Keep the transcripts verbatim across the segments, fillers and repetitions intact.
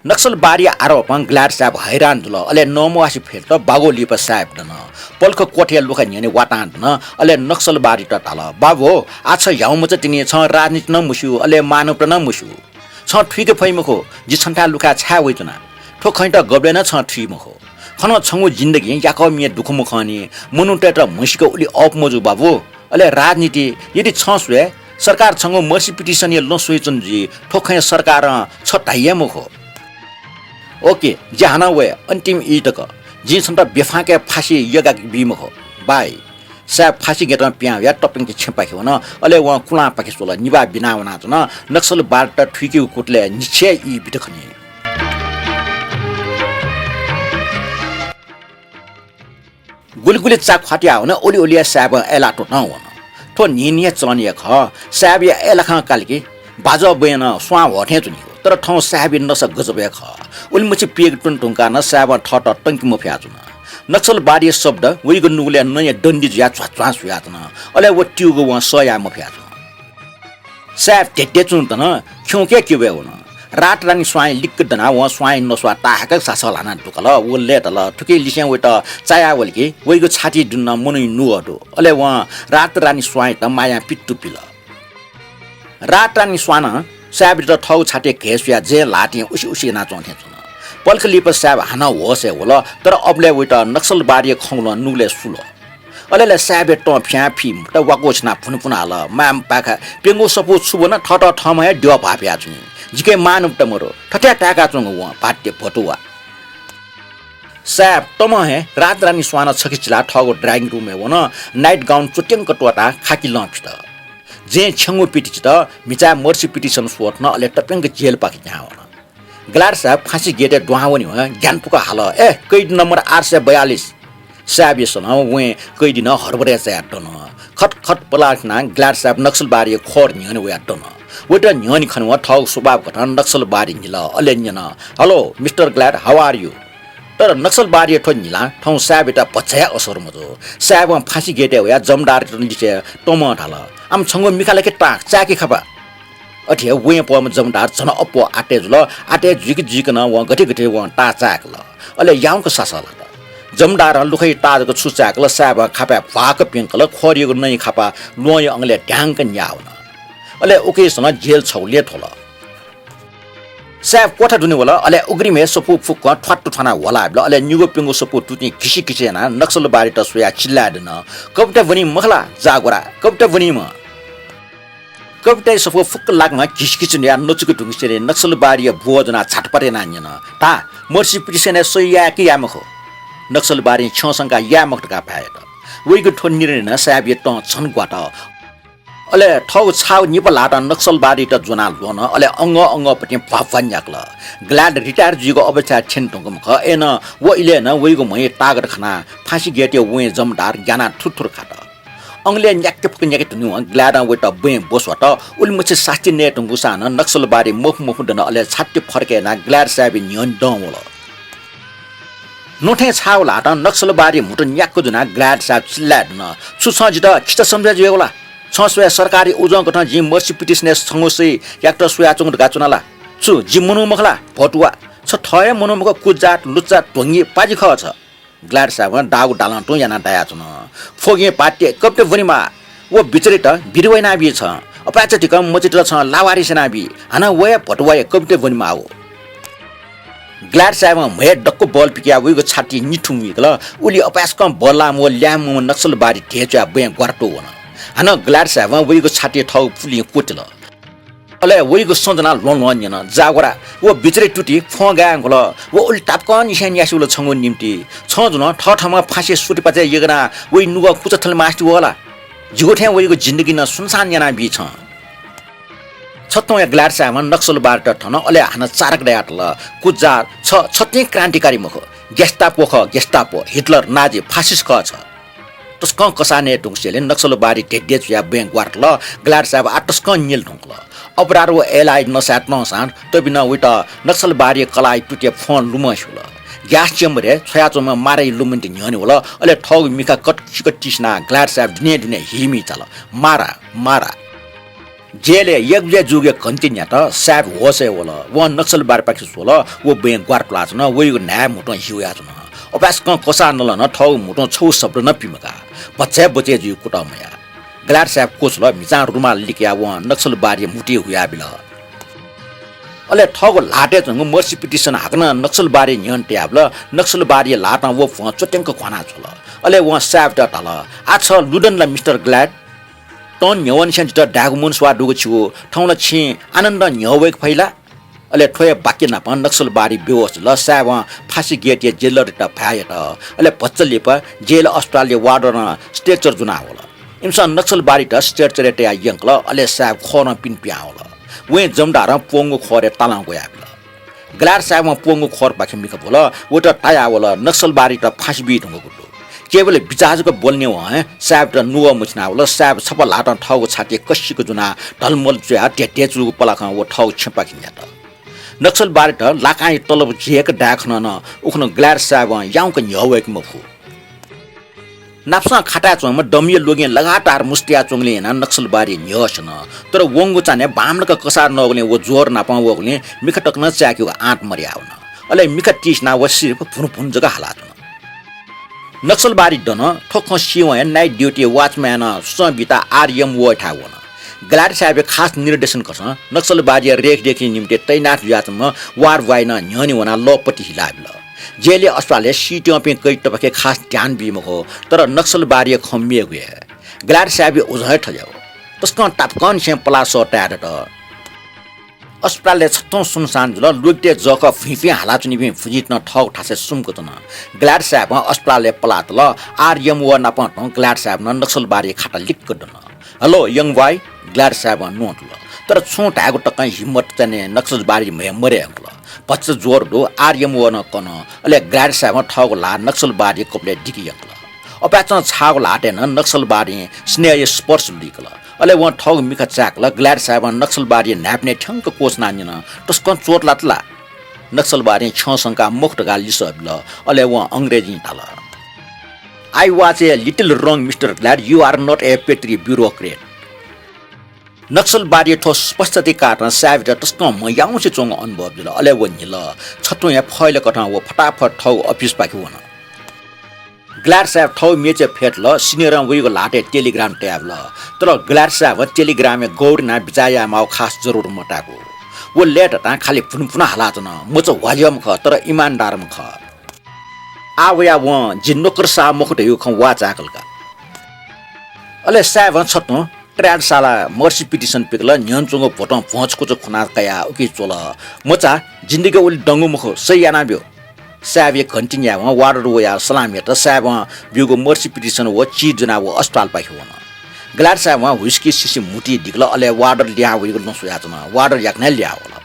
नक्सलवादीया आरोपं ग्ल्याड साहेब हैरान जुल। अले नमवासे फेरत बागो लिपा साहेब दन। पलख कोठया लुखा न्ह्यःने वातां दन। अले नक्सलवादीत धाल, "बाबु, आः छ ह्याउँमचा तिनि, छं राजनीति नं मुस्यू, अले मानवता नं मुस्यू। छं थुइके फइ मखु, जि छन्थाय् लुखाय् छाय् वइच्वना। थ्व खँयात गबलें नं छं थुइ मखु। खन छंगु जिन्दगी याकःमिया दुःख मखंनि, मनूतय्त म्हसीक उलि अःपु मजू बाबु। अले राजनीति, यदि छं स्वये, सरकार छंगु mercy petition-या लँ स्वइच्वन जुइ, थ्व खँय् सरकारं छ धाइ हे मखु।" OK, जि हानं वये, अन्तिम ई तक। जिं छन्त बेफाँके फाँसी यगा बी मखु। Bye। साहेब फाँसी गेटं पिहां वयाः तप्यंक छेँपाखे वन। अले वं कुलांपाखे स्वल। निभाः बिना वनाच्वन। नक्सलवादीत थुइकेगु कुतलय् निछ्यः ई बित खनी। गुलिगुलि चा ख्वातिया वन, ओलिओलिया साहेबं अय्‌लाः त्वःतं वन। थ्व न्हिन्हिया चलन हे खः। साहेबया अय्‌लाखं काल कि बाजः बँय् नं स्वां ह्वः थें च्वनी। तर थौं साहेबया नसा गजब हे खः। उलिमछि पिय्‌के त्वने धुंकाः नं साहेबं थःत तंके मफयाच्वन। नक्सलवादीया शब्द वइगु नुगलय् नँया डन्डी जुयाः झ्वाझ्वां सुयाच्वन। अले व त्यूगु वं सह याये मफयाच्वन। साहेब धेधे च्वंतन, खिउँके क्यबय् वन। रातरानी स्वांया लिक्क दनाः वं स्वांया नस्वाः ताहाकक सासः ल्हानाः दुकल। व लय्‌तल। थुकिं लिसें वइत चायाः वल कि वइगु छातिइ दुने नं मनूया नुगः दु। अले वं रातरानी स्वांयात मायां पित्तु पिल। रातरानी स्वानं साहेबयात थःगु छातिइ घय् सुयाः जँय् ल्हातिं उसि उसि यानाच्वं थें च्वन। पलख लिपा साहेब हानं होसय् वल, तर अबलय् वइत नक्सलवादीया खँग्वलं नुगलय् सुल। अले ला साहेबया तं फ्यां फी मखुत, वाकःछिनाः भुनभुन हाल, "मांपाखा, प्यंगू सफू छु ब्वन, थःत थःम्हं हे द्यः भाःपियाच्वनी। जिके मानवता मदु।" थथे ताय्‌काच्वंगु वं भात्य भतुवा। साहेब तमं हे रातरानी स्वानं छखे चिलाः थःगु drawing room-य् वन। Night gown च्वत्यंक त्वःताः खाकि लं फित। जँय् छेंगू पितिचित म्हिचाय् mercy petition स्वः थन, अले तप्यंक जेलपाखे न्ह्याः वन। ग्ल्याड साहेब फाँसी गेटय् दुहां वनेवं ग्यानापुक हाल, "ए, कैदी नम्बर आठ सय बयालिस।" साहेबया सलं वँय् कैदीनं हरबरय् चायाः दन। खटखट पलाः थिनाः ग्ल्याड साहेब नक्सलवादीया ख्वःर न्ह्यःने वयाः दन। वइत न्ह्यःने खनेवं थःगु स्वभाव कथं नक्सलवादीं न्हिल, अले न्यन, "Hello, Mister Glad, how are you?" तर नक्सलवादीया थ्व न्हिलां थौं साहेबयात भचा हे असर मजू। साहेबं फाँसी गेटय् वयाः जमदारयात लिसे तमं धाल, "आम छंगु मिखा ला कि ताँक, चाय्‌कि खापा।" अथे हे वँय् पःम्ह जमदार झन अप्वः आतय् जुल। आतय् जुइक जुइक नं वं गथे गथे वं ताः चाय्‌कल। अले याउँक सासः लात। जमदारं लुखया ताः जक छु चाय्‌कल, साहेबं खापाय् भ्वाक प्यंकल, ख्वःरयागु नँया खापा ल्वहंया अंगलय् ध्यांक न्याः वन। अले उकिसनं जेल छगू ल्यं थ्वल। साहेब क्वथा दुने वल, अले अग्रिम हे सफू फुक्कं थ्वात्तु थ्वानाः ह्वला बिल, अले निगू प्यंगू सफू तुतिं घिसि घिसि यानाः नक्सलवादीत स्वयाः चिल्लाय् दन, "कविता ब्वनीम्ह मखु ला, जागोरा, कविता ब्वनीम्ह।" कविताया सफू फुक्क लाकं घिसि घिसि न्हुयाः नचुके धुंकूसेंलि नक्सलवादीया ब्वः ज्वनाः झाटपाट यानाः न्यन, "धा, mercy petition-य् सही याये कि याये मखु?" नक्सलवादीं छ्यं संकाः याये मखु धकाः भाय् यात। वइगु थ्व निर्णयं साहेबया तं झन ग्वात। अले थःगु छाःगु निपा ल्हातं नक्सलवादीत ज्वनाः ल्वन, अले अंगः अंगःपतिं भ्वाभ्वा न्याकल। ग्ल्याड retire जुइगु अवस्थाय् थ्यने धुंकूम्ह खः, अय्‌नं व इलय् नं वइगु म्हय् तागत खनाः फाँसी गेटया वँय् जमदार ग्यानाः थुरथुर खात। अंगलय् न्याक्के फुक्क न्याके धुनेवं ग्ल्याडं वइत बँय् ब्वस्वात। उलिमछि सास्ती नये धुंकूसां नं नक्सलवादी मफु मफु दन, अले छाति फर्के यानाः ग्ल्याड साहेबया न्ह्यःने दं वल। न्वथय् छाःगु ल्हातं नक्सलवादी म्हुतु न्याक्क ज्वनाः ग्ल्याड साहेब चिल्लाय् दन, "छु छं जितः खिचा सम्झे जुयागु ला? छं स्वये सरकारी उजं कथं जिं mercy petition-य् छंगु सही याकत स्वयाच्वंगु धकाः च्वना ला? छु जि मनू मखु ला? भतुवा। छ थः हे मनू मखु, कुजात, लुच्चा, ढोंगी, पाजि खः छ।" ग्ल्याड साहेबं दाःगु दालं तुं यानाः धयाच्वन, "फोगें भात्य, कविता ब्वनेमाः। व बिचरीत बिरुवा यानाबी छं। अपाय्‌चा धिकं मचातय्त छं लावारिस यानाबी। हानं व हे भतुवाया कविता ब्वनेमाःगु।" ग्ल्याड साहेबं म्हय् दक्व बल पिकयाः वइगु छाति निथुं वय्‌कल। उलि अपाय्‌सकं बल लाःम्ह व ल्याय्‌म्ह नक्सलवादी धय् च्वयाः बँय् ग्वारातू वन। हानं ग्ल्याड साहेबं वइगु छातिइ थःगु पुलिं क्वतिल। अले वइगु सँ ज्वनाः ल्वं ल्वं न्यन, "जागोरा, व बिचरी तुति फ्वं गाय् यंकल, व उलि तापाकंनिसें न्यासि वल छंगु निंतिं। छं जुनं थःथम्हं फाँसी सुतिपाँचय् यगनाः वइ नुगः कुचा थले मास्ति वः ला? जिगु थें वइगु जिन्दगी नं सुनसान यानाबी छं।" छत्वंया ग्ल्याड साहेबं नक्सलवादीत थन, अले हानं चारक धयातल, "कुजात, छ छतिं क्रान्तिकारी मखु। गेस्टापो खः, गेस्टापो, हिटलर, नाजी, फासिस्ट खः छ।" तसकं कसाः नये धुंकूसेंलि नक्सलवादी धेधे जुयाः बँय् ग्वारातल। ग्ल्याड साहेब आः तसकं न्यले धुंकल। अपराध व अय्‌लाःया नसाय् तंसां तबि नं वइत नक्सलवादीया कलाःया तुतिइ फ्वं लुमं स्यूल। ग्यास chamber-य् छ्वयाच्वंम्ह माराया लुमन्ति न्ह्यःने वल। अले थःगु मिखा कतचिक तिसिनाः ग्ल्याड साहेब दुने दुने हीमी चाल, "मारा, मारा।" जेलय् एक बजे जूगु घन्टी न्ह्यात साहेब होसय् वल। वं नक्सलबारीपाखे स्वल, व बँय् ग्वारा त्वाःच्वन, वइगु न्हाय् म्हुतुं हि वयाच्वन। अपाय्सकं कसाः नलन, थःगु म्हुतुं छगू शब्द नं पिमकाः। भचा हे बचय् जुइगु कुतः मयाः। ग्लाड साहेब क्वछुल, म्हिचां रुमाल लिकयाः वं नक्सलबारीया म्हुतुइ हुयाबिल। अले थःगु ल्हातय् च्वंगु मर्सी पिटिसन हाकनं नक्सलबारीया न्ह्यःने तयाबिल। नक्सलबारीया ल्हातं व भ्वं च्वत्यांक घ्वाना छ्वल। अले वं साहेबयात धाल, "आः छ लुधन ला मिस्टर ग्लाड? तं न्ह्यवंनिसें जितः धायेगु मनस्वाः दुगु छिगु, थौं ला छिं आनन्दं न्ह्यः वय्के फइ ला?" अले थ्व हे वाक्य नापं नक्सलबारी बेहोस जुल। साहेबं फाँसी गेटया जेलरयात भाय् यात। अले भचा लिपा जेल अस्पतालया वार्डरं stretcher ज्वनाः वल। इमिसं नक्सलबारीत stretcher-य् तयाः यंकल, अले साहेब ख्वरं पिने पिहां वल। वं जमदारं प्वंगू ख्वरय् तालं ग्वयाबिल। ग्लाड साहेबं प्वंगू ख्वरपाखे मिखा ब्वल, वयात तायावल, नक्सलबारीत फाँसी बी धुंकूगु दु। केवल बिचाः जक ब्वलनेवं हे साहेबयात नुगः मछिनावल। साहेब छपा ल्हातं थःगु छाति कसिक ज्वनाः ढलमल च्वयाः ध्येध्येचूगु पलाखं व थःगु छेँपाखे न्ह्यात। नक्सलबारीत लाकांया तलब झीक दाये खनं नं उखुन्हु ग्लाड साहेबं याउँक न्ह्यः वय्के मफु। नापसं खाताय् च्वंम्ह दमया ल्वगिं लगातार मुस्तिया च्वंगुलिं यानाः नक्सलबारी न्ह्यः स्यन। तर वंगु चान्हय् बांमलाक कसाः नःगुलिं व ज्वर नापं वःगुलिं मिखा तक नं चाय्केगु आँट मदयावन। अले मिखा तिसिनाः व सिर्फ भुन भुन जक हालाच्वन। नक्सलबारी दन। थ्व खँ सीवं हे night duty watchman-ं सूचं बीत आरएमओयाथाय् वन। ग्लाड साहेबया खास निर्देशन कथं नक्सलबारीया रेखदेखया निम्तिं तैनाथ जुयाच्वंम्ह ward boy नं न्ह्यःने वनाः लःपति हिलाबिल। जेलया अस्पतालय् सीत्यंपिं कैदीतपाखे खास ध्यान बी मखु, तर नक्सलबारीया खँ मेगु हे। ग्लाड साहेबया उजं हे थज्याःगु। तसकं तापाकंनिसें पलाः सः ताये दत। अस्पतालय् छत्थुं सुनसान जुल। ल्वगितय् जःखः भुइँफुइँ हालाच्वनीपिं फुजित नं थःगु थासय् सुम्क च्वन। ग्लाड साहेबं अस्पतालय् पलाः तल। आरएमओ नापं तुं ग्लाड साहेबं नं नक्सलबारीया खाता लिक्क दन। "Hello, young boy," ग्लाड साहेबं न्वँ तुल। तर छुं धायेगु तकं हिम्मत चान्हय् नक्सलबारी म्हय् मदये यंकल। भचा ज्वर दु, आरएमओ नं कन। अले ग्लाड साहेबं थःगु ल्हाः नक्सलबारीया कपालय् दिके यंकल। अपाय्चं छाःगु ल्हातय् नं नक्सलबारीं स्नेहया स्पर्श लुइकल। अले वं थःगु मिखा चाय्कल। ग्लाड साहेबं नक्सलबारीया न्हाय्पनय् थ्यंक क्वछुनाः न्यन, "तसकं चोट लात ला?" नक्सलबारीं छ्यं संकाः मखु धकाः लिसः बिल। अले वं अंग्रेजीं धाल, "I was a little wrong, Mister Glad. You are not a petty bureaucrat." नक्सलबारीया थ्व स्पष्टीकरणं साहेबयात तसकं म्ह याउँसे च्वंगु अनुभव जुल। अले व न्हिल। छत्थुं हे फैलकथं व फटाफट थःगु अफिसपाखे वन। ग्लाड साहेब थःगु मेचय् फ्यतुल, सिनियरं वइगु ल्हातय् टेलिग्राम तयाबिल। तर ग्लाड साहेबं टेलिग्रामय् गौर यानाः बिचाः यायेमाःगु खास जरुर मताःगु। व लय्तातां खालि भुनभुन हालाच्वन, मचा ह्वाज्याःम्ह खः, तर इमानदारम्ह खः। आः वयाः वं जि नोकरसाह मखु धइगु खँ वाःचाय्कल का। अले साहेबं छत्थुं ट्रायलशालाय् मर्सी पिटिसन पिकल। न्ह्यःने च्वंगु भ्वतं भ्वंछकूचा खुना कयाः उकी च्वल। मचा, जिन्दगी उलि दंगु मखु, सही यानाब्यु। साहेबया घन्टी न्यायेवं वार्डर वयाः सलाम यात। साहेबं ब्यूगु मर्सी पिटिसन व चिट ज्वनाः व अस्पतालपाखे वन। ग्लाड साहेबं whisky सिसि म्हुतुइ दिकल, अले वार्डर लिहां वइगु लँ स्वयाच्वन। वार्डर याकनं लिहां वल।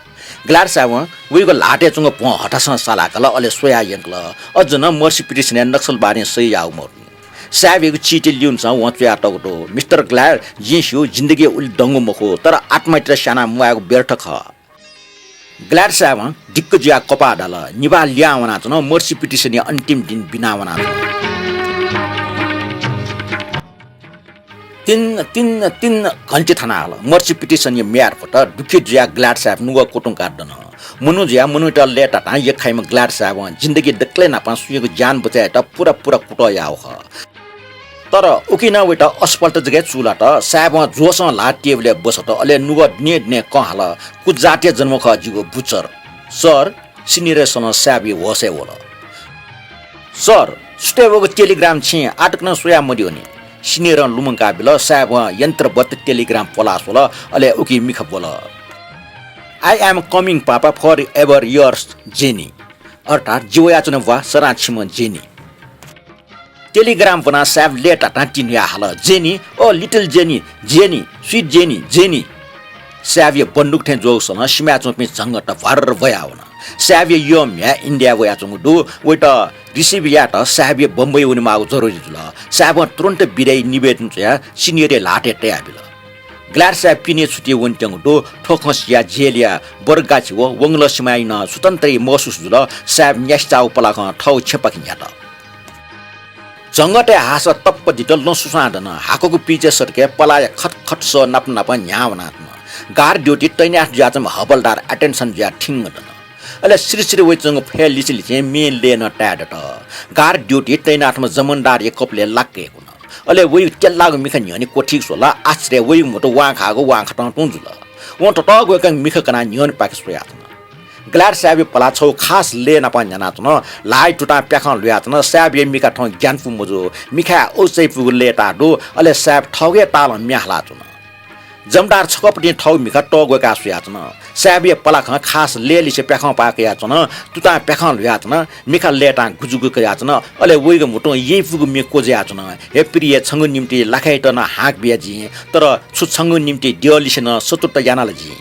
ग्लाड साहेबं वइगु ल्हातय् च्वंगु भ्वं हथासं सालाकल, अले स्वयाः यंकल। अझ नं मर्सी पिटिसनय् नक्सलबारीं सही याःगु मदुनि। साहेबयागु चिटय् लिउनिसं वं च्वयातःगु दु, "मिस्टर ग्लाड, जिं स्यू, जिन्दगी उलि दंगु मखु, तर आत्महत्या स्यानाः म्वायेगु व्यर्थ खः।" ग्लाड साहेबं दिक्क जुयाः कपाः धाल। निभाः लिहां वनाच्वन, मर्सी पिटिसनया अन्तिम दिन बिना वनाच्वन। तिन, तिन, तिन घन्टी थाना हल। मर्सी पिटिसनया म्याद फत। दुःखी जुयाः ग्लाड साहेब नुगः कुतुंकाः दन। मनू जुयाः मनूयात लय्तातां यख्खाइम्ह ग्लाड साहेबं जिन्दगी दकलय् न्हापां स्वयागु ज्यान बचय् यायेत पूरा पूरा कुतः याःगु खः। तर उकिं नं वयात असफलता जक हे चूलात। साहेबं जोशं ल्हाः टेबलय् बसत, अले नुगः दुने दुने कं हाल, "कुजातया जन्म खः जिगु बुचर।" सर, सिनियरया सलं साहेब होसय् वल। "सर, सुथय् वःगु टेलिग्राम छिं आःतक नं स्वया मदियोनि?" सिनियरं लुमंकाः बिल। साहेबं यन्त्रवत टेलिग्राम पलाः स्वल, अले उकी मिखा ब्वल, "I am coming, papa, for ever yours, Jenny." अर्थात् जि वयाच्वने भ्वाः, सदां छिम्ह जेनी। टेलिग्राम ब्वनाः साहेब लय्तातां तिन्हुयाः हाल, "Jenny, oh little Jenny, Jenny, sweet Jenny, Jenny." साहेबया बन्दुक थें ज्वःगु सलं सिमाय् च्वंपिं झंगःत भ्वार्र ब्वयावन। साहेबया यःम्ह म्ह्याय् इन्डियाय् वयाच्वंगु दु। वयात रिसिभ यायेत साहेबया बम्बई वनेमाःगु जरुरी जुल। साहेबं तुरुन्त बिदाया निवेदन च्वयाः सिनियरया ल्हातय् तयाबिल। ग्लाड साहेब पिने छुट्टी वनेत्यंगु दु। थ्व खँ सियाः जेलया बरगाछी व वंगलसिमाय् नं स्वतन्त्रता महसुस जुल। साहेब न्यासि चाःगु पलाखं थःगु छेँपाखे न्ह्यात। झंगःतय् हाःसा तप्प दित। लँ सुसां दन। हाकःगु पिचे सतकय् पलाःया खटखट सः नाप नाप न्ह्याः वनाच्वन। गार्ड ड्युटी तैनाथ जुयाच्वंम्ह हवलदार attention जुयाः थिंगं दन। अले सिरिसिरि वइच्वंगु फय् लिचिलिचिं में लय् नं ताये दत। गार्ड ड्युटी तैनाथम्ह जमनदारया कपालय् लाक्क यय्‌कुन। अले वइगु त्यल्लाःगु मिखा न्ह्यःने क्वथीक स्वल। आश्चर्यं वइगु म्हुतु वांखाःगु वांखातं तुं जुल। वं ततःग्वय्‌कं मिखा कनाः न्ह्यःने पाखे स्वयाच्वन। ग्ल्याड साहेबया पलाः छगू खास लय् नाप न्ह्यानाच्वन। ल्हाः तुतां प्याखं ल्हुयाच्वन। साहेबया मिखा थौं ग्यानापु मजू। मिखाय् औचाय्‌पुगु लय्‌ताः दु। अले साहेब थःगु हे तालं म्ये हालाच्वन। जमदार छकःपतिं थःगु मिखा तःग्वय्‌काः स्वयाच्वन। साहेबया पलाखं खास लय्‌लिसे प्याखं पाः कयाच्वन। तुतां प्याखं ल्हुयाच्वन। मिखा लय्‌तां गुजुगु कयाच्वन। अले वइगु म्हुतुं यइपुगु म्ये क्वज्याच्वन। हे प्रिय, छंगु निंतिं लाखायात नं हाक बिया जिं, तर छु छंगु निंतिं द्यःलिसे नं शत्रुता याना ला जिं?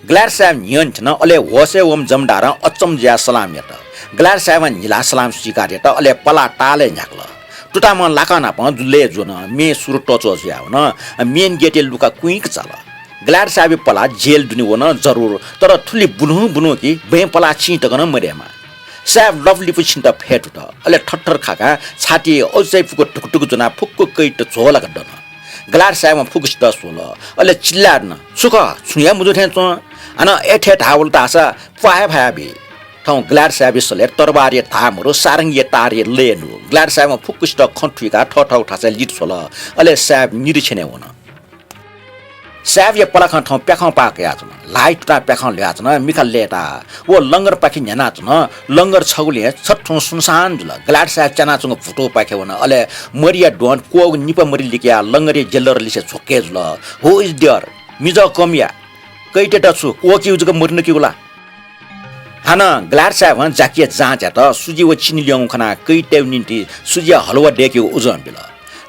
ग्ल्याड साहेब न्ह्यःने थ्यन, अले होशय् वःम्ह जमदारं अचम्म जुयाः सलाम यात। ग्ल्याड साहेबं न्हिलाः सलाम स्वीकार यात, अले पलाः तालय् न्ह्याकल। तुताम्हं लाकं नापं लय् ज्वन, में सुरु तच्वः जुयावन। मेन गेटय् लुखा कुइक चाल। ग्ल्याड साहेबया पलाः जेल दुने वन जरुर, तर थुलि बुलुहुँ बुलुहुँ कि बँय् पलाः चिं तक नं मदयेमा। साहेब लपलिपु छिन्त फय् तुत, अले थरथर खाकां छातिइ औचाय्‌पुक धुकुधुकु ज्वनाः फुक्क कैदीत झ्वःलाक दन। ग्ल्याड साहेबं फुक्कसित स्वल, अले चिल्लाय् दन, "छु खः? छुं हे मजू थें च्वं। हानं अथे धाःवल धाःसा प्वाः हे फायाबी।" थौं ग्ल्याड साहेबया सलय् तरवारया धाः मरु, सारंगीया तारया लय् दु। ग्ल्याड साहेबं फुक्कसित खँ थुइकाः थःथःगु थासय् लित स्वल। अले साहेब निरीक्षणय् वन। साहेबया पलाखं थौं प्याखं पाः कयाच्वन। ल्हाः तुतां प्याखं ल्हुयाच्वन, मिखा लय्‌ताः। व लंगरपाखे न्ह्यानाच्वन। लंगर छगुलिं छथुं सुनसान जुल। ग्ल्याड साहेब च्यानाच्वंगु भुतूपाखे वन। अले मरिया द्वहं क्वःगु निपा मरि लिकयाः लंगरया जेलर लिसे झ्वक्के जुल। Who is there? मिजं कम या। कैदीत छु क्वःकिउ जक मरि नकिउ ला? हानं ग्ल्याड साहेबं जाकिया जाँच यात। सुजी व चिनि ल्यंगु खनाः कैदीतय्‌गु निंतिं सुजिया हलुवा दय्‌केगु उजं बिल।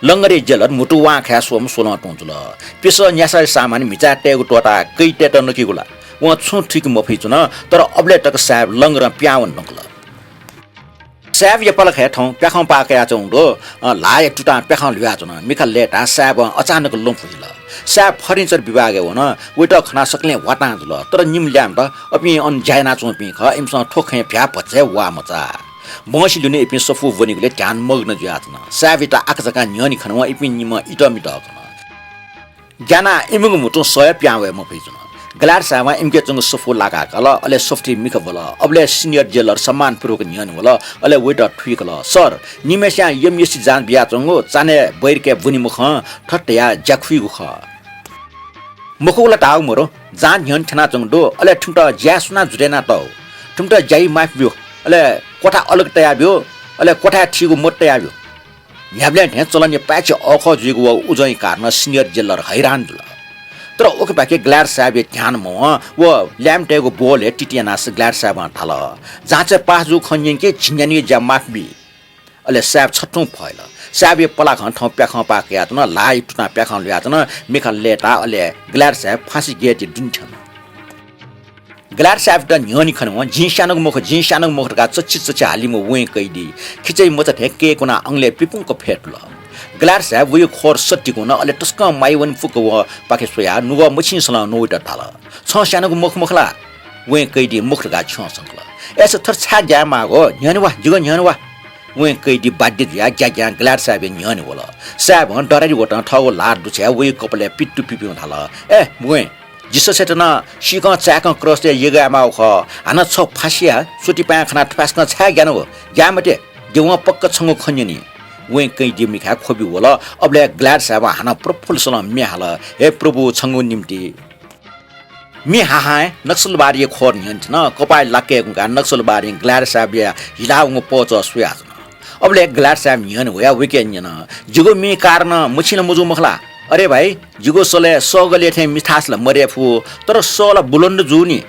लंगरया जेलर म्हुतु वांखाय् स्वःम्ह स्वलं तुं जुल। प्यसः न्यासःया सामान म्हिचाय् तयेगु त्वःताः कैदीतय्‌त नकिगु ला? वं छुं थुइके मफइच्वन, तर अबलय् तक साहेब लंगरं पिहां वने धुंकल। साहेबया पलाखय् थौं प्याखं पाः कयाच्वंगु दु, अ, ल्हाःया तुतां प्याखं ल्हुयाच्वन। मिखा लय्‌ताः साहेबं अचानक लँपु हिल। साहेब फर्निचर विभागय् वन। वइत खनाः सकलें ह्वातां जुल। तर निम्ह ल्याय्‌म्हत अपिं अन ज्या यानाच्वंपिं खः, इमिसं थ्व खँय् भ्याः भचा हे वाः मचा। बहंसे ल्यूने इपिं सफू ब्वनीगुलिइ ध्यान मग्न जुयाच्वन। साहेबयात आकाझाकां न्ह्यःने खनावं इपिं निम्हं इतःमितः खन। ग्यानाः इमिगु म्हुतुं सः हे पिहां वये मफइच्वन। ग्ल्याड साहेबं इमिके च्वंगु सफू लाकाः काल, अले सफुतिइ मिखा ब्वल। अबलय् सिनियर जेलर सम्मानपूर्वक न्ह्यःने वल, अले वइत थुइकल, "सर, निम्हय्‌सियां यमयसि जाँच बियाच्वंगु, चान्हय् बैरकय् ब्वनी मखं, थथे धयाः ज्या खुइगु खः।" "मखुगु ला धाःगु मरु, जाँच न्ह्यःने थ्यनाच्वंगु दु, अले थुमित ज्याय् सुनां जुटय् यानातःगु दु? थुमित ज्यायागु माफी ब्यु, अले क्वथा अलग तयाब्यु, अले क्वथाय् थीगु मत तयाब्यु।" न्ह्याबलें थें चलनया पाय्‌छि अःखः जुइगु व उजंया कारणं सिनियर जेलर हैरान जुल। तर उखेपाखे ग्ल्याड साहेबया ध्यान मवं व ल्याय्‌म्हतय्‌गु बोलय् तिति यानाः ग्ल्याड साहेबं धाल, "जाँचय् पास जूगु खँ न्यंके, झिंन्यान्हुया ज्या माफी बी।" अले साहेब छथुं फहिल। साहेबया पलाखं थौं प्याखं पाः कयाच्वन, ल्हाःया तुतां प्याखं ल्हुयाच्वन, मिखा लय्‌ताः अले ग्ल्याड साहेब फाँसी गेटया दुने थ्यन। ग्ल्याड साहेबयात न्ह्यःने खनावं, "जिं स्यानागु मखु, जिं स्यानागु मखु" धकाः चच्छि चच्छि हालीम्ह वँय् कैदी खिचय् मचा थें कय्‌कुनाः अंगलय् पिपुंक फय् तुल। ग्ल्याड साहेब वइगु खबर सत्तिकून, अले तसकं माया वनेफुक्क वःपाखे स्वयाः नुगः मछिंसलं नवाइत धाल, "छं स्यानागु मखु मखु ला?" वँय् कैदीं मखु धकाः छ्यं संकल। "अय्‌सा थथे छाय् ग्याये माःगु? न्ह्यःने वा, जिगु न्ह्यःने वा।" वँय् कैदी बाध्य जुयाः ग्याग्यां ग्ल्याड साहेबया न्ह्यःने वल। साहेबं दरारी वतं थःगु ल्हाः दुछ्याः वइगु कपालय् पित्तु पिपिं धाल, "ए वँय्, जि सछ्यात नं सीकं चाय्‌कं क्रसय् यय्‌काये माःगु खः। हानं छ फाँसीया च्वतिपाँय् खनाः थपाय्‌सकं छाय् ग्यानागु? ग्याये मते, देवं पक्क छंगु खँ न्यनी।" वँय् कैदी मिखाय् ख्वबि वल। अबलय् ग्ल्याड साहेबं हानं प्रफुल्ल सलं म्ये हाल, "हे प्रभु, छंगु निंतिं।" मि हाहां हे नक्सलबारीया खबर न्ह्यःने थ्यन। कपाः लाक्क यय्‌कुंकाः नक्सलबारीं ग्ल्याड साहेबया हिलावंगु पहःचः स्वयाच्वन। अबलय् ग्ल्याड साहेब न्ह्यःने वयाः वय्‌कलं न्यन, "जिगु मिं कारणं मछिं ला मजू मखु ला? अरे भाइ, जिगु सलय् सः गले थें मिथासे ला मदये फु, तर सः ला बुलन्द जू नि।"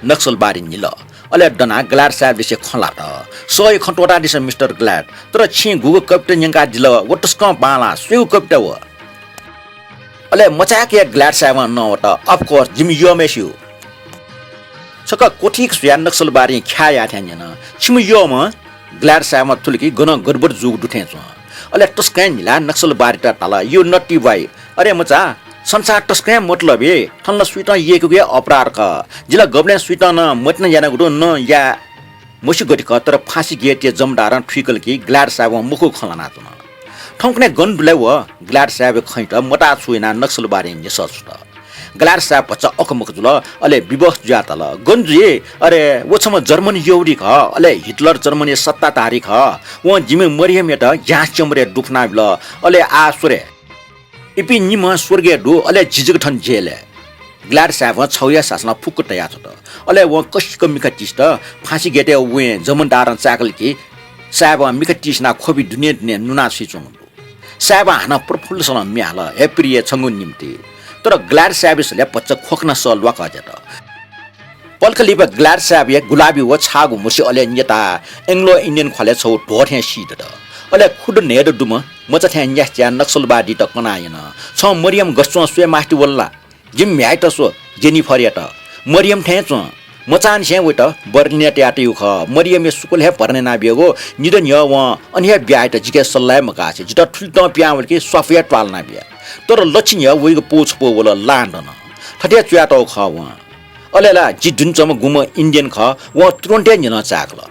नक्सलबारी न्हिल। अले दनाः ग्ल्याड साहेबलिसे खँ ल्हात, "सःया खँ त्वःतादिसँ मिस्टर ग्ल्याड, तर छिं गुगु कविता न्यंकादिल व तसकं बांलाः, सुयागु कविता व?" अले मचाय्‌क हे ग्ल्याड साहेबं नवात, "Of course, जिमि यःम्हय्‌सिगु।" छकः क्वथीक स्वयाः नक्सलबारीं ख्याः याःथें न्यन, "छिमि यःम्ह?" ग्ल्याड साहेबं थुल कि गनं गडबड जूगु दु थें च्वं। अले तसकं हे न्हिलाः नक्सलबारीत धाल, "You naughty boy, अरे मचा, संसार तसकं हे मतलबी, थन ला सुइतं यय्‌केगु हे अपराध खः। जि ला गबलें सुइतं नं मतिना यानागु दु, नं याये मस्यू गति खः।" तर फाँसी गेटया जमदारं थुइकल कि ग्ल्याड साहेबं मखुगु खँ ल्हानाच्वन। थौंकन्हय् गन दु ले व? ग्लाड साहेबया खँयात मताः छु यानाः नक्सलवादीं न्ह्यसः छुत। ग्लाड साहेब भचा अकमक जुल, अले विवश जुयाः धाल, गन जुइ? अरे, व छम्ह जर्मन यहूदी खः, अले हिटलर जर्मनीया सत्ताधारी खः। वं जिमि मरियमयात ग्यास च्याम्बरय् दुफनाबिल, अले आः स्वर हे। इपिं निम्ह स्वर्गय् दु, अले झी जक थन जेलय्। ग्लाड साहेबं छगू हे शासनं फुक्क तयाछ्वत। अले वं कसिक मिखा तिसित। फाँसी गेटय् वँय् जमदारं चाय्‌कल कि साहेबं मिखा तिसिनाः ख्वबि दुने दुने नुना छ्वइच्वंगु दु। साहेबं हानं प्रफुल्ल सलं म्ये हाल, हे प्रिय, छंगु निंतिं। तर ग्लाड साहेबया सलय् भचा ख्वखना सः ल्वाकः जुयात। पलख लिपा ग्लाड साहेबया गुलाबी व छाःगु म्हसि अले न्यताः एंग्लो इन्डियन ख्वालय् छगू ध्वः थें सी दत। अले खुद्द न्हय्‌दँ दुम्ह मचा थें न्यासि जुयाः नक्सलवादीत कनाः यन, छं मरियम गथे च्वं स्वये मास्ति वल ला? जिमि म्ह्याय्‌यात स्व, जेनिफरयात। मरियम थें च्वं। मचांनिसें वयात बर्लिनय् तयातयागु खः। मरियमया सुकुल हे भरण यानाबियागु। निदँ न्ह्यः वं अन हे ब्याहा यात जिके सल्लाह हे मकासे। जितः थुलि तं पिहां वल कि स्वापु हे त्वालना बिया। तर लच्छि न्ह्यः वइगु पौ छपौ वल, लां दन। थथे च्वयातःगु खः वं। अले ला जि दुने च्वंम्ह गुम्ह इन्डियन खः, वं तुरुन्त हे न्यनं चाय्‌कल।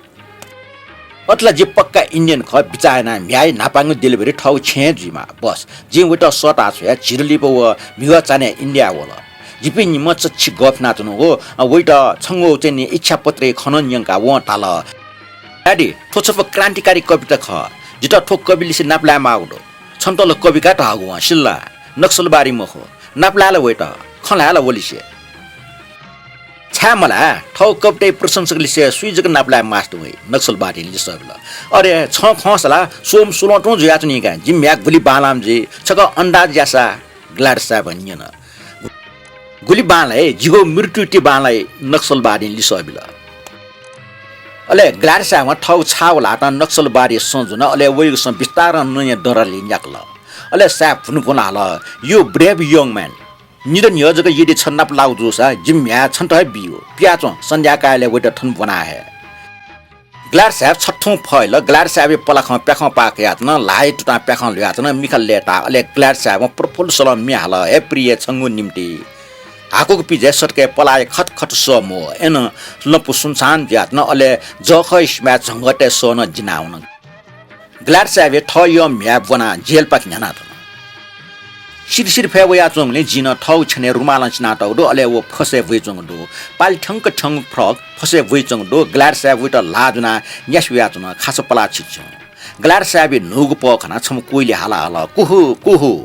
अथे ला जि पक्का इन्डियन खः, बिचाः यानाः म्ह्याय् न्हापांगु delivery थःगु छेँय् जुइमाः। बस, जिं वयात सःता छ्वया, झिदँ लिपा व म्हिगः चान्हय् इन्डियाय् वल। जिपिं निम्ह चच्छि गःफिनाच्वनागु, अ, वयात छंगु चाहिँ नि इच्छा पत्रय् खँ नं न्यंकाः वं धाल, Daddy, थ्व छपु क्रान्तिकारी कविता खः। जितः थ्व कविलिसे नापलाये माःगु दु। छन्त ला कवि का धाःगु वं, सिल ला? नक्सलवादी मखु। नापलाये ला वयात, खँ ल्हाये ला वलिसे। छाय् मल्हाये? थःगु कविताया प्रशंसकलिसे सुइ जक नापलाये मास्ति वइ, नक्सलवादीं लिसः बिल। अरे, छं खंसा ला स्वम्ह स्वल्वः तुं जुयाच्वनी का, जिमि म्ह्याय् गुलि बांलाःम्ह जुइ, छकः अन्दाज यासा, ग्लाड साहेबं न्यन। गुलि बांलाइ, जिगु मृत्यु ति बांलाइ, नक्सलवादीं लिसः बिल। अले ग्लाड साहेबं थःगु छाःगु ल्हातं नक्सलवादीया सँ ज्वन, अले वइगु सँ बिस्तारं नँया दरालय् न्याकल। अले साहेबं भुनुभुन हाल, You brave young man। निदँ न्ह्यः जक यदि छ नापलाःगु जूसा, जिमि म्ह्याय् छन्त हे बियु। पियाच्वँ, सन्ध्याकालय् वयात थन ब्वना हये। ग्लाड साहेब छथुं फहिल, ग्लाड साहेबया पलाखं प्याखं पाः कयाच्वन, ल्हाःया तुतां प्याखं ल्हुयाच्वन, मिखा लय्ताः। अले ग्लाड साहेबं प्रफुल्ल सलं म्ये हाल, हे प्रिय, छंगु निंतिं। हाकुगु पिज्याय् सतकया पलाःया खत खत सः म्वः। अय्नं लँपु सुनसान जुयाच्वन, अले जःखः सिमाय् झंगःतय् सः नं दिनावन। ग्लाड साहेबया थः यःम्ह म्ह्याय् ब्वनाः जेलपाखे न्ह्यानातल। सिरसिर फय् वयाच्वंगुलिं जिं नं थःगु छ्यनय् रुमालं चिनातःगु दु, अले व फसय् ब्वइच्वंगु दु। पालि थ्यंक थ्यंगु फ्रक फसय् ब्वइच्वंगु दु। ग्लाड साहेब वयात ल्हाः ज्वनाः न्यासि वयाच्वन, खासा पलाः छिकछिं। ग्लाड साहेबया न्हूगु पः खनाः छम्ह कोइलिं हाला हल, कुहु, कुहु।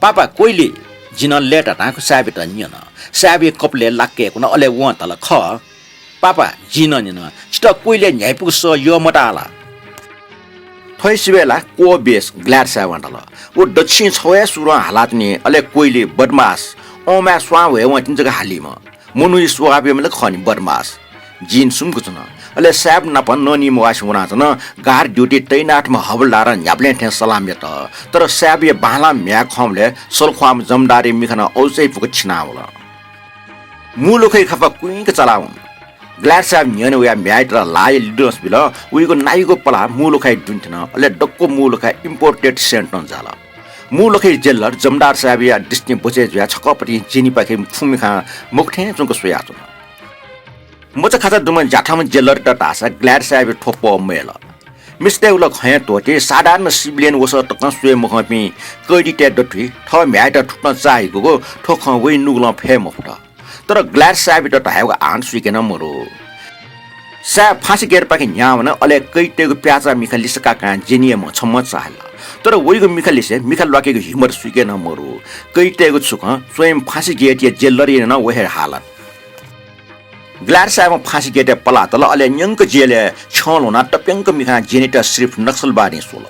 पापा, कोइली। जिं नं लय्तातां साहेबयात न्यन। साहेबया कपालय् लाक्क यय्‌कुन, अले वं धाल, खः। पापा, जिं नं न्यन, छितः कोइलिया न्ह्याइपुगु सः यः मताः ला? थ्व हे सिबय् ला क्वः बेस, ग्लाड साहेबं धाल। व दच्छिं छगू हे सुरं हालाच्वनी, अले कोइली, बदमास, ओंमाय् स्वां ह्वय् वं तिनि जक हालीम्ह। मनूया स्वभावया मले खः नि बदमास। जिं सुम्क च्वन। अले साहेब नाप ननी म्वासे वनाच्वन। गार्ड ड्युटी तैनातम्ह हवलदारं न्ह्याबलें थें सलाम यात। तर साहेबया बांलाःम्ह म्ह्याय् खंबलय् सलख्वाःम्ह जमदारया मिखा नं औचय् पुक छिनावल। मू लुखय् खापा कुइँक चालावन। ग्लाड साहेब न्ह्यःने वयाः म्ह्याय्‌यात ल्हाःया लिद्वंस बिल। वइगु नाइगु पलाः मू लुखय् दुने थ्यन। अले दक्व मू लुखाय् imported scent नं जाल। मू लुखय् जेलर जमदार साहेबया दृष्टिं बचय् जुयाः छकःपतिं जेनीपाखे फुंमिखां मखु थें च्वंक स्वयाच्वन। मचाखाचा दुम्ह ज्याथम्ह जेलरयात धाःसा ग्लाड साहेबया थ्व पः मयल। मिस्तय्‌गु ला खँ हे त्वःति, साधारण सिभिलियन वसः तकं स्वये मखंपिं कैदीतय् दथुइ थः म्ह्याय्‌यात थुकथं चाःहिकूगु थ्व खँ वइ नुगलं फये मफुत। तर ग्लाड साहेबयात धायेगु आःनं सुइके नं मदु। साहेब फाँसी गेटपाखे न्ह्यावन, अले कैदीतय्‌गु प्याःचाः मिखा लिसकाकां जेनीया म्ह छम्हं चाःहिल। तर वइगु मिखालिसे मिखा ल्वाकेगु हिम्मत सुइके नं मदु। कैदीतय्‌गु छु खँ, स्वयं फाँसी गेटया जेलरया नं व हे हालत। ग्लाड साहेबं फाँसी गेटय् पलातल, अले न्यंक जेलय् छ्यं ल्ह्वनाः तप्यंक मिखां जेनीत सिर्फ नक्सलवादीं स्वल।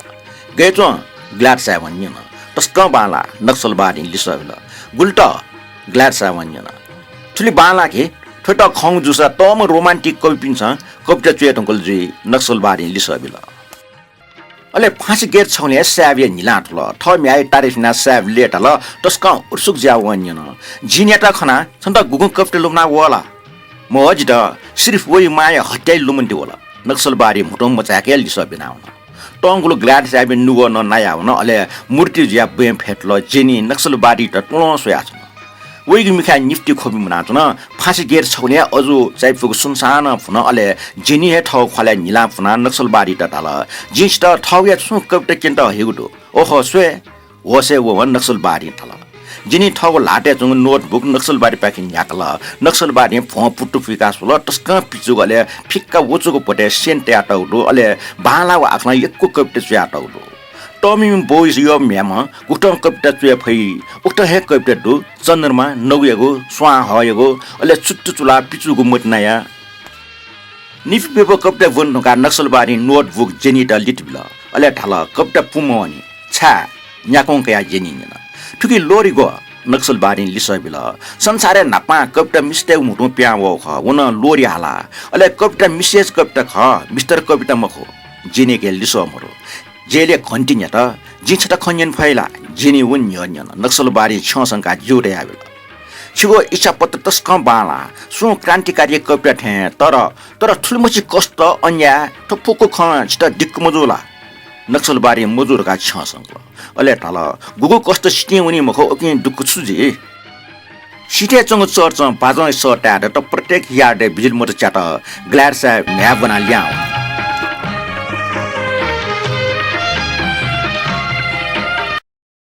गय् च्वं? ग्लाड साहेबं न्यन। तसकं बांलाः, नक्सलवादीं लिसः बिल। गुलि तः? ग्लाड साहेबं न्यन। थुलि बांलाः कि? थ्वयात खंगु जूसा तःम्ह रोमान्टिक कविपिन्सं कविता च्वये धुंकल जुइ, नक्सलवादीं लिसः बिल। अले फाँसी गेट छगलय् साहेबया न्हिलां थुल। थः म्ह्याय् तारिफ यानाः साहेब लय्ताल। तसकं उत्सुक जुयाः वं न्यन, जिं न्याता खनाः छन्त गुगुं कविता लुमना वः ला? मवः, जितः सिर्फ वइ मांया हत्याइ लुमन्ति वल। नक्सलवादीं म्हुतुं मचाय्‌क लिसः बिनावन। तंगुलु ग्लाड साहेबया नुगः नं नायावन, अले मूर्ति जुयाः ब्वँय् फ्यतुल। जेनीं नक्सलवादीत तुलं स्वयाच्वन। वइगु मिखाय् निफ्ति ख्वबि मुनाच्वन। फाँसी gate छगुलिं अजू चायापुगु सुनसान भुन, अले जेनी हे थःगु ख्वालय् न्हिलां पुनाः नक्सलवादीत धाल, "जिं छितः थःगुया छुं कविता क्यनेत हइगु दु। ओहो, स्वये।" होशय् वंम्ह नक्सलवादीं धाल। जेनीं थःगु ल्हातय् च्वंगु notebook नक्सलवादीपाखे न्ह्याकल। नक्सलवादीं भ्वं पुट्टु पुइकाः स्वल, तसकं पिचुगु, अले फिक्का वचुगु भ्वतय् सेन तयातःगु दु, अले बांलाःगु आखलं यक्व कविता च्वयातःगु दु। तःमिम्ह बौया म्ह्याय्‌म्हं गुकथं कविता च्वये फइ, उकथं हे कविता दु। चन्द्रमा, नगुयागु, स्वां हःयागु, अले चुट्टु चुलाः पिचुगु मतिनाया। निपु प्यपु कविता ब्वने धुंकाः नक्सलवादीं notebook जेनीत लित बिल। अले धाल, "कविता पूमवनी, छाय्?" न्याक्वं कयाः जेनीं न्यन। "थुकी ल्वहंरि ग्व?" नक्सलवादीं लिसः बिल। "संसारय् न्हापां कविता मिस्तय्‌गु म्हुतुं पिहां वःगु खः, व नं ल्वहंरि हालाः। अले कविता मिसेज कविता खः, मिस्टर कविता मखु।" जेनीके लिसः मदु। जेलीया घन्टी न्ह्यात। "जिं छता खँ न्यने फइ ला?" जेनीं व न्ह्यः न्यन। नक्सलवादीं छ्यं संकाः ज्यू धयाबिल। "छिगु इच्छापत्र तसकं बांलाः, सुं क्रान्तिकारी कविता थें, तर, तर थुलिमछि कष्ट, अन्याय, थ्व फुक्क खँ छितः दिक्क मजू ला?" नक्सलवादीं मजू धकाः छ्यं संकल। अले धाल, "गुगु कष्ट सितिं वनी मखु, उकिं दुःख छु जुइ?" सिथय् च्वंगु चर्चं बाजं सः ताये दत। प्रत्येक यार्डय् बिजुली मोटर च्यात। ग्लायरसाय् म्ह्याय् ब्वनाः लिहां वल।